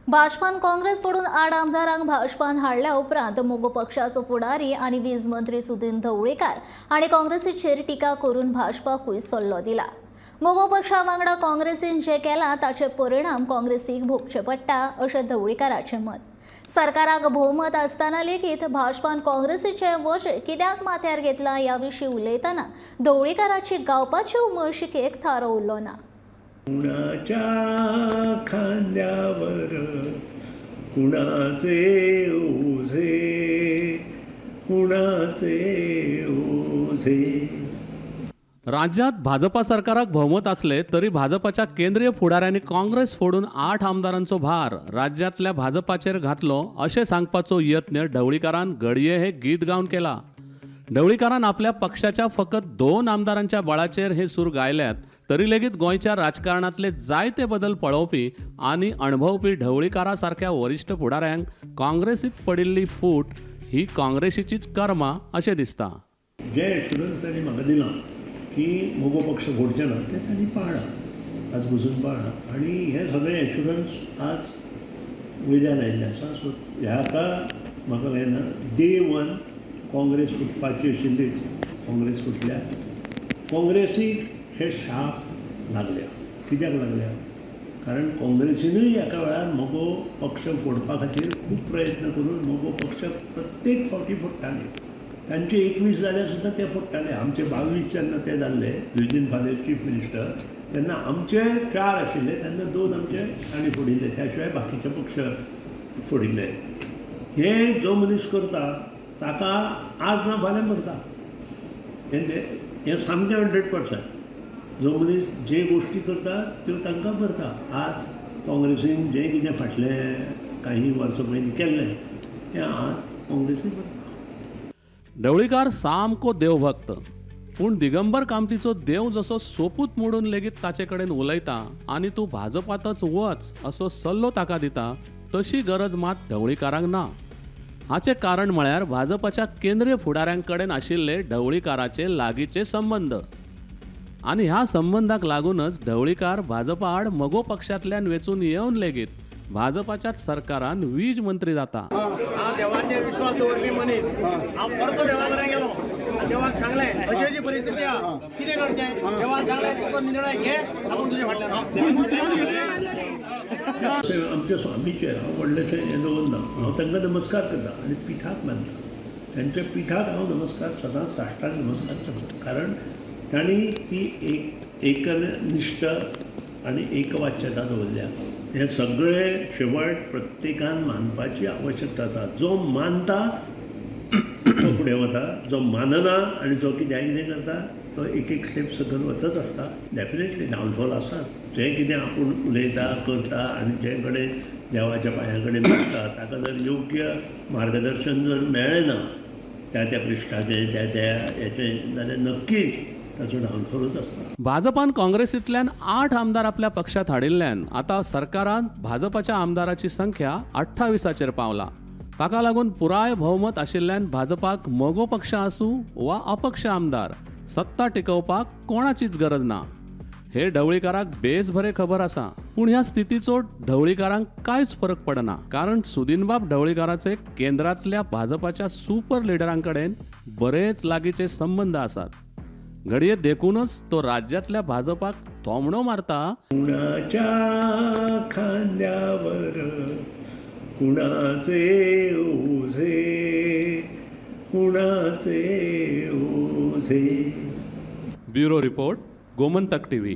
भाजपान काँग्रेस पडून आठ आमदारांक भाजपान हाडल्या उपरांत मगो पक्षाचो फुडारी आनी वीज मंत्री सुदिन ढवळीकार हांणी काँग्रेसीचेर टिका करून भाजपाकूय सल्लो दिला. मगो पक्षा वांगडा काँग्रेसीन जे केलां ताचे परिणाम काँग्रेसीक भोगचे पडटा अशें ढवळीकाराचें मत. सरकाराक भोवमत आसतना लेगीत भाजपान काँग्रेसीचें वजें कित्याक माथ्यार घेतलां ह्या विशीं उलयतना ढवळीकाराची गावपाची उमळशिकेक थारो उरलो ना. कुणाच्या खांद्यावर कुणाचे ओझे, कुणाचे ओझे. राज्यात भाजपा सरकाराक भोवमत आसले तरी भाजपाच्या केंद्रीय फुडाऱ्यांनी काँग्रेस फोडून 8 आमदारांचो भार राज्यांतल्या भाजपाचेर घातलो अशें सांगपाचो यत्न ढवळीकारान घडये हे गीत गावन केला. ढवळीकारान आपल्या पक्षाच्या फकत 2 आमदारांच्या बळाचेर हे सूर गायल्यात तरी लेगीत गोंयच्या राजकारणांतले जायते बदल पळोवपी आनी अणभवपी ढवळीकारा सारक्या वरिश्ठ फुडाऱ्यांक काँग्रेसीत पडिल्ली फूट ही काँग्रेसीचीच कर्मा अशें दिसता. जे एश्युरन्स तांणी म्हाका दिलां की मगो पक्ष फोडचे ना तें तांणी पाळ्ळां, आज बसून पाळ्ळां आनी हें सगळें एश्युरन्स आज वयल्यान आयिल्लें आसा. सो ह्या आतां म्हाका हें ना, डे वन काँग्रेस फुटपाची आशिल्लीच, काँग्रेस फुटल्या. काँग्रेसीक हे शाप लागल्या. कित्याक लागल्या? कारण काँग्रेसीनूय एका वेळार मगो पक्ष फोडपा खातीर खूब प्रयत्न करून मगो पक्ष प्रत्येक फावटी फोडटाले. तांचे 21 जाल्यार सुद्दां ते फोडटाले. आमचे 22 जेन्ना ते जाल्ले, लुईझीन फादर चीफ मिनिस्टर, तेन्ना आमचे 4 आशिल्ले, तेन्ना 2 आमचे तांणी फोडिल्ले, त्या शिवाय बाकीचे पक्ष फोडिल्ले. हे जो मनीस करता ताका आज ना फाल्यां मरता. हें सामकें 100%. जो मनीस जे गोश्टी करता त्यो तांकां मरता. आज काँग्रेसीन जें कितें फाटलें काही वर्सां पयलीं केल्लें तें आज काँग्रेसीन करता. ढवळीकार सामको देवभक्त, पूण दिगंबर कामतीचो देव जसो सोपूत मोडून लेगीत ताचे कडेन उलयता आनी तूं भाजपांतच वच असो सल्लो ताका दिता, तशी गरज मात ढवळीकारांक ना. हाचें कारण म्हळ्यार भाजपाच्या केंद्रीय फुडाऱ्यां कडेन आशिल्ले ढवळीकाराचे लागींचे संबंद आनी ह्या संबंदाक लागूनच ढवळीकार भाजपा आड मगो पक्षांतल्यान वेंचून येवन लेगीत भाजपाच्याच सरकारान वीज मंत्री जाता. हांव देवाचेर विश्वास दवरपी मनीस. हांव परतो देवा कडेन गेलो आनी देवाक सांगलें अशी अशी परिस्थिती आहा, कितें करचें? देवान सांगलें तुका निर्णय घे, आपूण तुजे फाटल्यान. आमच्या स्वामीचेर हांव व्हडलेशें हें दवरना. हांव तांकां नमस्कार करता आनी पिठाक मानता. तांच्या पिठाक हांव नमस्कार सदांच साश्टांग नमस्कार करता, कारण तांणी ती एक एकनिश्ठ आनी एकवाच्यता दवरल्या. हें सगळें शेवट प्रत्येकान मानपाची आवश्यकता आसा. जो मानता तो फुडें वता, जो मानना आनी जो कित्याक कितें करता तो एक एक स्टेप सकयल वचत आसता. डेफिनेटली डावनफॉल आसाच. जें कितें आपूण उलयता करता आनी जे कडेन देवाच्या पांया कडेन बसता ताका जर योग्य मार्गदर्शन जर मेळ्ळें ना त्या त्या पृश्ठाचें त्या त्या हेचें, जाल्यार नक्कीच ताचो डावनफॉलूच आसता. भाजपान काँग्रेसींतल्यान 8 आमदार आपल्या पक्षांत हाडिल्ल्यान आतां सरकारांत भाजपाच्या आमदाराची संख्या 28 पावला. ताका लागून पुराय भोवमत आशिल्ल्यान भाजपाक मगो पक्ष आसूं वा अपक्ष आमदार, सत्ता टिकोवपाक कोणाचीच गरज ना हे ढवळीकाराक बेस बरें खबर आसा. पूण ह्या स्थितीचो ढवळीकारांक कांयच फरक पडना, कारण सुदिनबाब ढवळीकाराचे केंद्रांतल्या भाजपाच्या सुपर लिडरां कडेन बरेच लागींचे संबंद आसात. घडये देखूनच तो राज्यांतल्या भाजपाक थोमणो मारता. कुणाच्या खांद्यावर कुणाचे ओझे, कुणाचे ओझे. Bureau report, Gomantak TV.